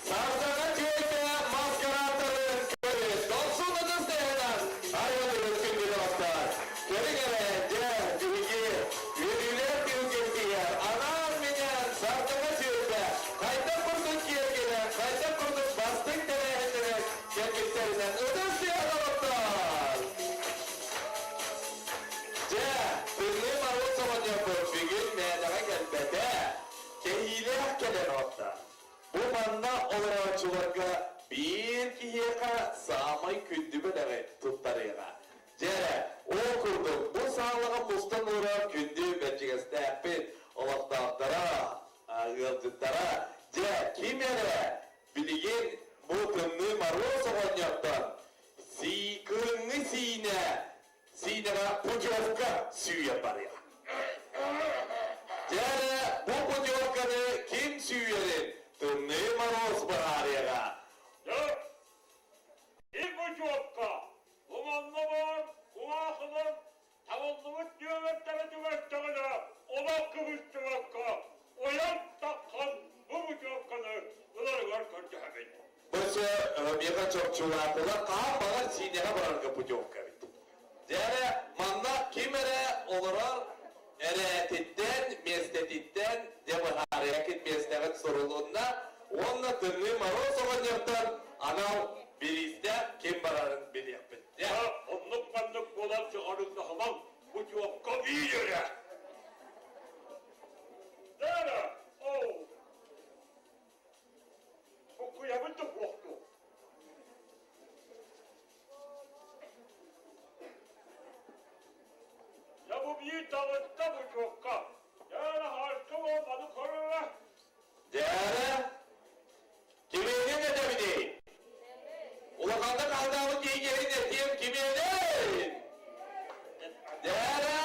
Сардаҥа түөлбэ маскарааттарын көрүн, дохсун ытыс тыаһынан арыалыыбыт күндү доҕоттоор! Көрүҥ эрэ, дьэ, биһиги үөрүүлээх түһүлгэбитигэр анаан-минээн Сардаҥа түөлбэ хайдах курдук киэргэнэн, хайдах курдук бастыҥ тэрээһиннэрин кэлбиттэринэн ытыс тыаһа доҕоттоор! Дьэ, тымныы Моруос оҕонньорбут бүгүн мээнэҕэ кэлбэтэ, кэһиилээх кэлэн оҕотто. Бу манна олорооччуларга биир киһиэхэ саамай күндү бэлэҕи туттарыаҕа. Дьэ, ол курдук бу саалаҕа мустан олорор күндү бэрдьигэстээхпит олохтоохторо, ыалдьыттара, дьэ, ким эрэ билигин бу тымныы Моруос оҕонньортон кыһыҥҥы сиинэ сиинэҕэ путевка сүүйэн барыаҕа. Дьэ эрэ, бу путевканы ким сүүйэрин Тымныы Моруос быһаарыаҕа. Дьэ, и путевка Уманна баар кумаахылар табыллыбыт нүөмэрдэрэ түбэстэҕинэ олох кыбыстыбакка ойон таххан бу путевканы ыларыгар көрдөһөбүн. Бу миэхэ чопчулаатылар хаһан баҕар Сиинэҕэ барарга путевка эбит. Дьэ эрэ манна ким эрэ олорор эрээтиттэн, миэстэтиттэн дьэ быһаарыакыт миэстэҕит сурулунна уонна Тымныы Моруос оҕонньортон анал бириистээх ким барарын билиэхпит. Дьэ, оннук-маннык буолан чаҕарыҥнаһымаҥ, путевка биир эрэ. Дара, оу, буккуйабын да суохтуу. Дьэ бу биир таҕыста путевка. Дьэ, хаска буолбаны көрөрө. Дьээрэ, кимиэнин этэбиний? Улаханнык алдаабыт киһи этиэм кимиэнин? Дьээрэ,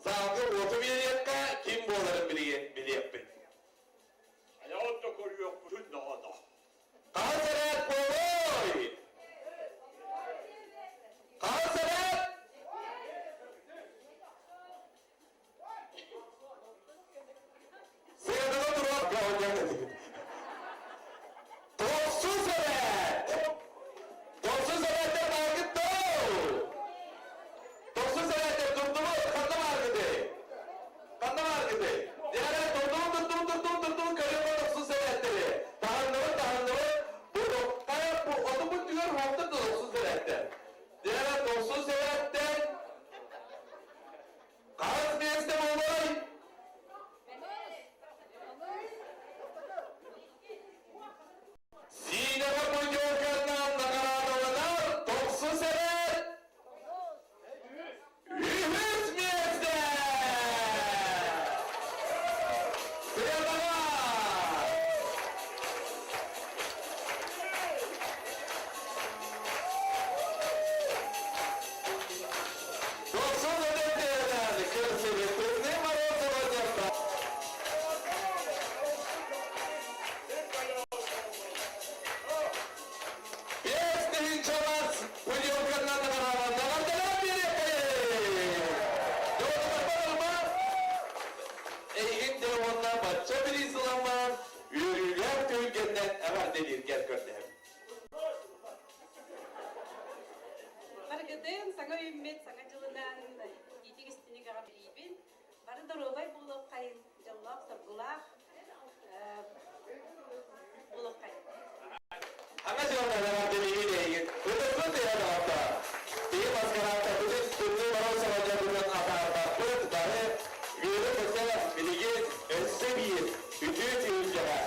саалга уоту биэриэххэ ким буоларын билиэхпит. эҕэрдэлииргэр көрдөһөбүн. Барыгытын саҥа үүммүт саҥа дьылынан итиитик истиник эҕэрдэлиибин. Бары доруобай буолуоххайын, дьоллоох-соргулаах буолуоххайын. Саҥа дьылынан эҕэрдэлиибин эйигин. Ытыспыт тыаһа доҕоттоор. Биһи маскарааттарбытын тымныы мороз саҕалдьарбытын атаарбаппыт бары үөрэ-көтө билигин өссө биир үтүө түһүлгэҕэ,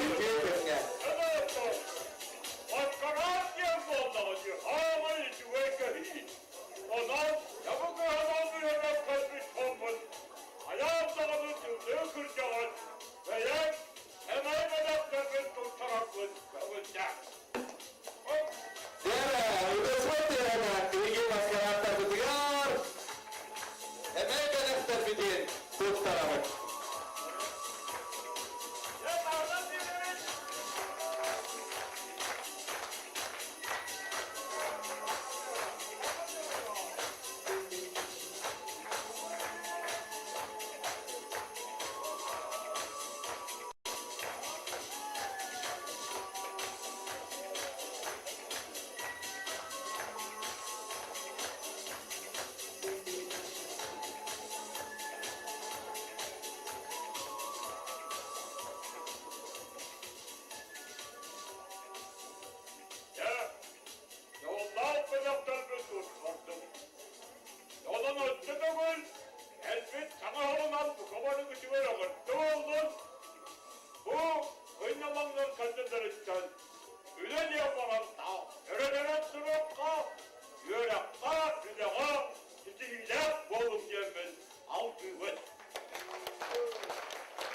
үтүө күҥҥэ. Маскараат диэн буоллаҕа дии, хаамай үчүгэй кэһии. Онон дьабы кыһанан үөрэх кэлбит дьоммун хайаан даҕаны тымныы кырдьаҕас бэйэм сэмэй бэлэхтэрбин туттарарбын көҥүллээх. Дьэ, ытыспыт тыаһынан биһиги маскарааттарбытыгар эмэй бэлэхтэрбитин туттарабыт. Дьэ, таардан биэрэбит! Дьэ, дьоллоох бөлөхтөрбүт туттардым. Онон өссө төгүл кэлбит саҥа оһолунан бука барыгытыгар эҕэрдэ буоллун! Бу сынньалаҥнар кэннилэриттэн үлэ диэн баран таах өрө-өрө туруохха, үөрэххэ, үлэҕэ ситиһиилээх буолуҥ диэммин алгыыбын.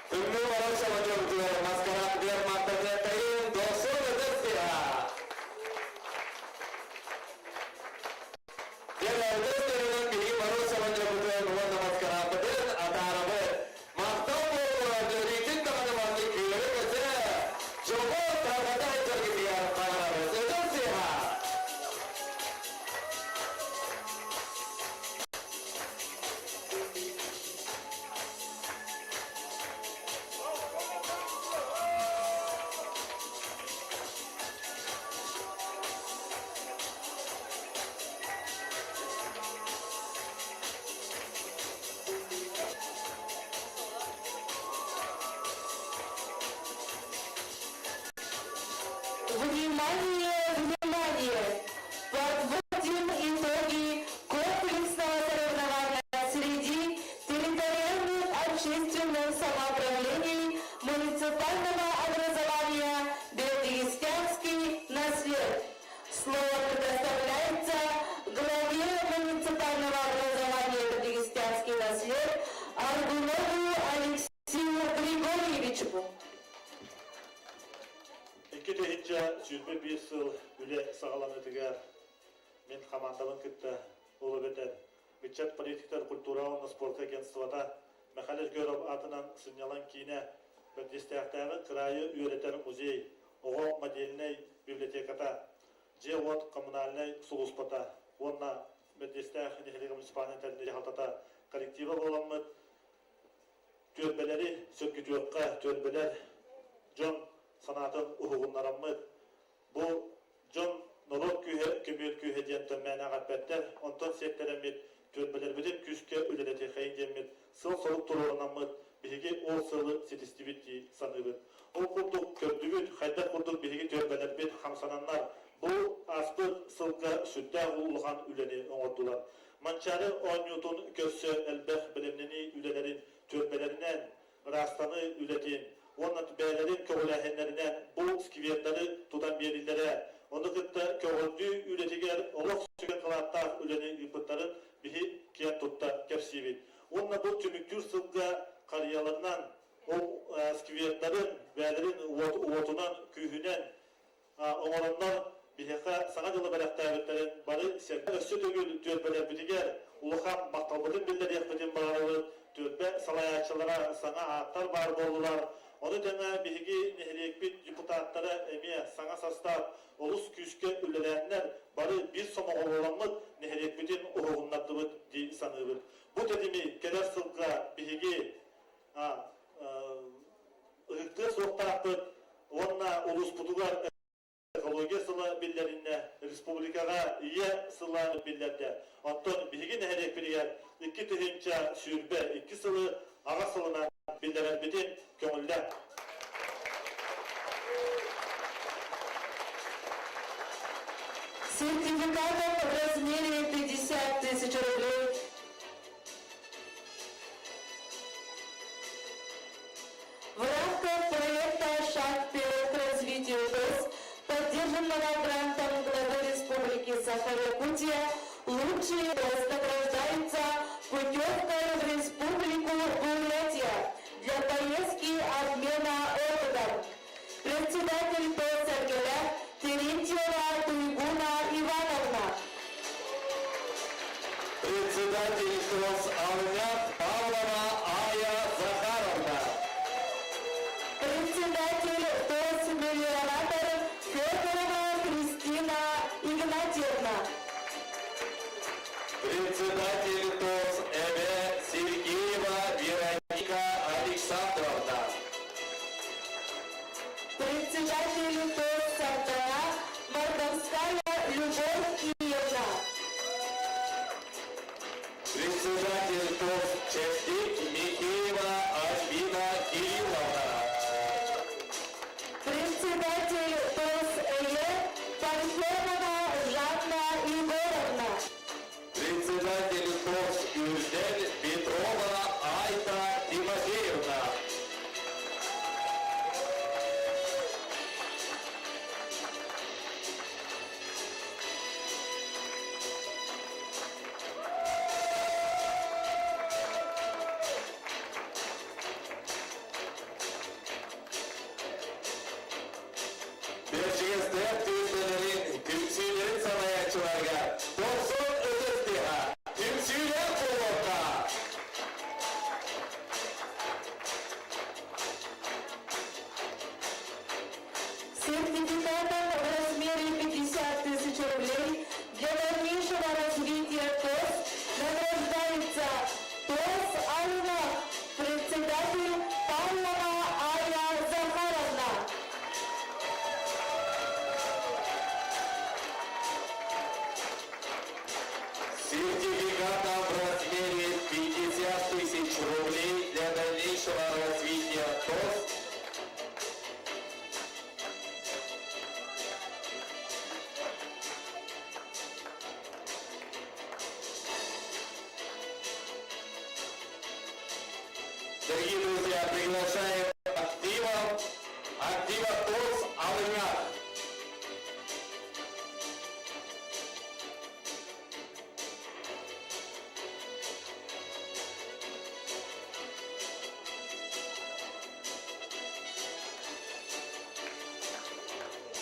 Тымныы мороз саҕадьылдьыгар маскараат вермахтатыаттайын дохсун ытыс тыаһа. Дьэ, тэринэн биһиги мороз саҕадьылбытын уонна маскарааппытын атаарабыт. Махтал буолуо, өрүүтүн даҕаны маннык үөрэ-көтө, дьоҕур тарҕата сылдьаргытыгар баҕарабыт. Ытыс тыаһа! Внимание, внимание! Подводим итоги комплексного соревнования среди территориальных общественных самоуправлений муниципального образования Бердигестянский наслед. Слово предоставляется главе муниципального образования Бердигестянский наслед Аргунову Алексею Григорьевичу. 2021 сыл үлэ саҕаланыытыгар мин хамаандабын кытта ол эбэтэр ыччат политиктар культура уонна спорка агентствота Михаил Өзгөров аатынан сынньалаҥ киинэ Бэрдьиэстээхтээҕи кыраайы үөрэтэр музей оҕо модельнай библиотеката дьиэ-уот коммунальнай сулууспата уонна Бэрдьиэстээх нэһилиэгэ муниципальнай тэрилтэ дьаһалтата коллектива буоламмыт түөлбэлэри сөргүтүөххэ, түөлбэлэр дьон санаатын уһугуннараммыт, бу дьон норуот күүһэ, көмүөл күүһэ диэн тон мээнэҕэ эппэттэр, онтон сиэттэрэммит түөлбэлэрбитин күүскэ үлэлэтиэхэйиҥ диэммит сыал-сорук туруорунаммыт биһиги ол сыалы ситистибит дии саныыбыт. Ол курдук көрдүбүт, хайдах курдук биһиги түөлбэлэрбит хамсананнар бу ааспыт сылга сүрдээх улахан үлэни оҥордулар. Манчаары оонньуутун көрсө элбэх бэлэмнэнии үлэлэрин түөлбэлэринэн, ыраастаныы үлэтин уонна бэйэлэрин көҕүлээһиннэринэн бу сквердары тутан биэриллэрэ, ону кытта көҕөрдүү үлэтигэр олох сүгэн кылааттаах үлэни ыыппыттарын биһи киэн тутта кэпсиибит. Уонна бу түмүктүүр сылга харыйаларынан, ол сквердарын бэйэлэрин уотунан, күүһүнэн оҥороннор биһиэхэ Саҥа дьылы бэлэхтээбиттэрин бары сэргэ өссө төгүл түөлбэлэрбитигэр улахан махталбытын биллэриэхпитин баҕарабыт. Түөлбэ салайааччылара саҥа ааттар баар буоллулар. Ону тэҥэ биһиги нэһилиэкпит депутаттара эмиэ саҥа састаап олус күүскэ үлэлээннэр бары биир сомоҕолороммут нэһилиэкпитин уһугуннардыбыт дии саныыбыт. Бу тэтими кэлэр сылга биһиги ыһыктыа суохтаахпыт уонна. Манна улууспутугар экология сыла биллэриннэ, республикаҕа Ийэ сыла биллэрдэ. Оттон биһиги нэһилиэкпитигэр 2022 сылы Аҕа сылынан биллэрэрбитин көҥүллээн. Сертификатом в размере 50 тысяч рублей В рамках проекта «Шаг вперед к развитию ТОС», поддержанного грантом главы Республики Саха-Якутия, лучшие ТОС награждаются путевкой в Республику Бурятия для поездки обмена опытом. Председатель ТОС Эргеля Терентьева Туйгуна Ивановна. Председатель ТОС Алнят Павлова Ая Захаровна. Председатель ТОС Мелиоратор Федорова Кристина Игнатьевна. Председатель ТОС Эбэ Сергеева Вероника Александровна. Председатель ТОС Сартана Мордовская Любовь Киевна. Председатель ТОС Чэбдик Михеева Альбина Кирилловна. Председатель ТОС Эйэ Парфенова Жанна Егоровна. Председатель ТОС Үрдэл Петрова Айта Тимофеевна. Бэрдьигэстээх түөлбэлэрин, түмсүүлэрин салайааччыларга дохсун ытыс тыаһа, түмсүүлээх буолуохха! Сертификатом в размере 50 тысяч рублей для дальнейшего развития ТОС награждается ТОС «Аймак», председатель Павлова Ая Захаровна. Сертификатом в размере 50 тысяч рублей для дальнейшего развития ТОС. Дорогие друзья, приглашаем актива, актива ТОС Алыҥах.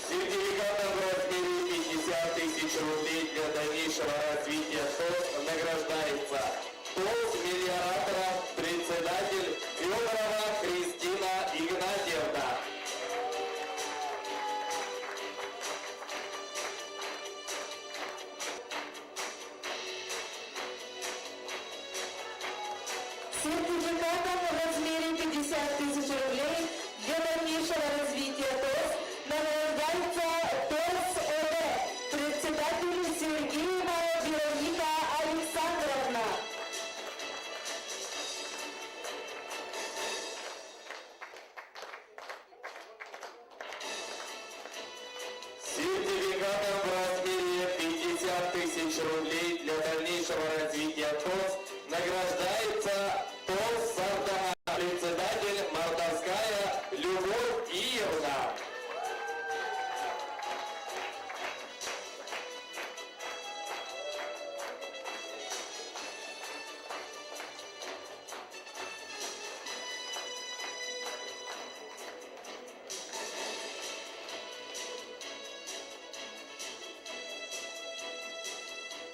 Сертификатом в размере 50 тысяч рублей для дальнейшего развития ТОС награждается ТОС мелиораторов председатель Федорова Кристина Игнатьевна. Сертификатом в размере 50 тысяч рублей для дальнейшего развития ТОС награждается ТОС Эбэ, председатель Сергеева Вероника Александровна. Сертификатом в размере 50 тысяч рублей для дальнейшего развития ТОС награждается ТОС Сартана, председатель Мордовская Любовь Иевна.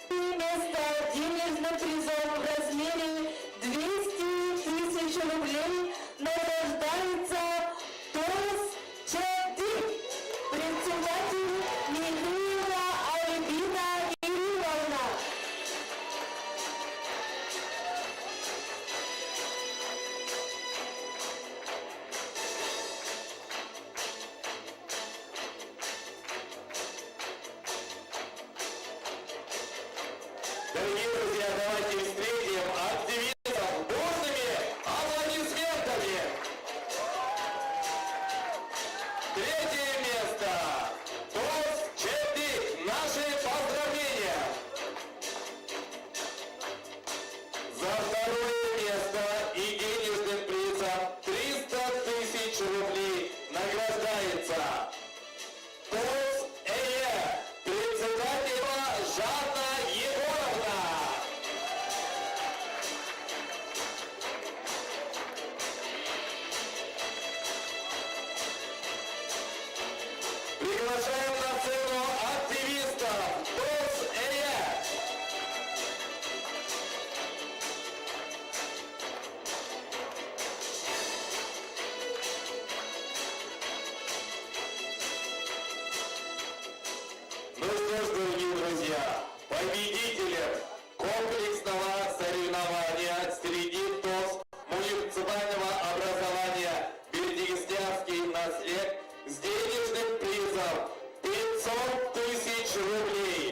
Место денежным призом в размере 200 тысяч рублей награждается ТОС Чэбдик, председатель Михаила Альбина Кирилловна. Дорогие друзья, давайте встретим активистов бурными аплодисментами. Третье место. ТОС Чебдик. Наши поздравления. За второе место и денежным призом 300 тысяч рублей награждается ТОС ЭЕ, председатель Жанна Егоровна. Приглашаем на сцену активистов ТОС ЭЕ. Ну что ж, дорогие друзья, победителем комплексного соревнования среди ТОС муниципального образования Бердигестянский наслед с денежным призом 500 тысяч рублей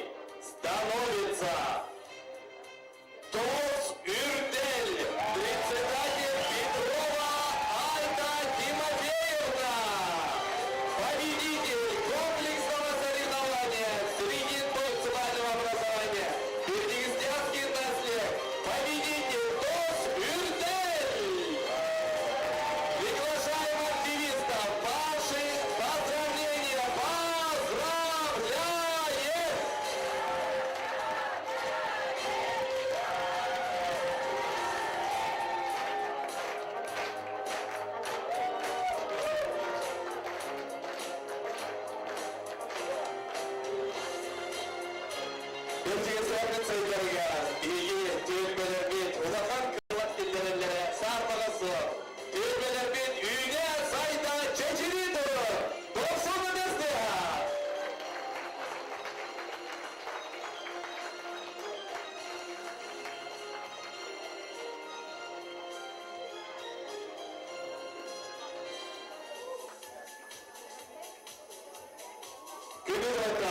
становится ТОС Үрдэл, председатель Петрова Айта Тимофеевна. Победитель комплексного соревнования среди муниципального образования Бердигестянский наслед. Победитель ТОС Үрдэл. Приглашаем активистов. Ваши поздравления. Поздравляем! Бердигестянский сайдарыгар, биһиги түөлбэлэрбит, улахан кылаат киллэрэллэрэ саарбаҕа суох. Түөлбэлэрбит үүнэ сайда чэчирии турун. Дохсун ытыс тыаһа. Күндү.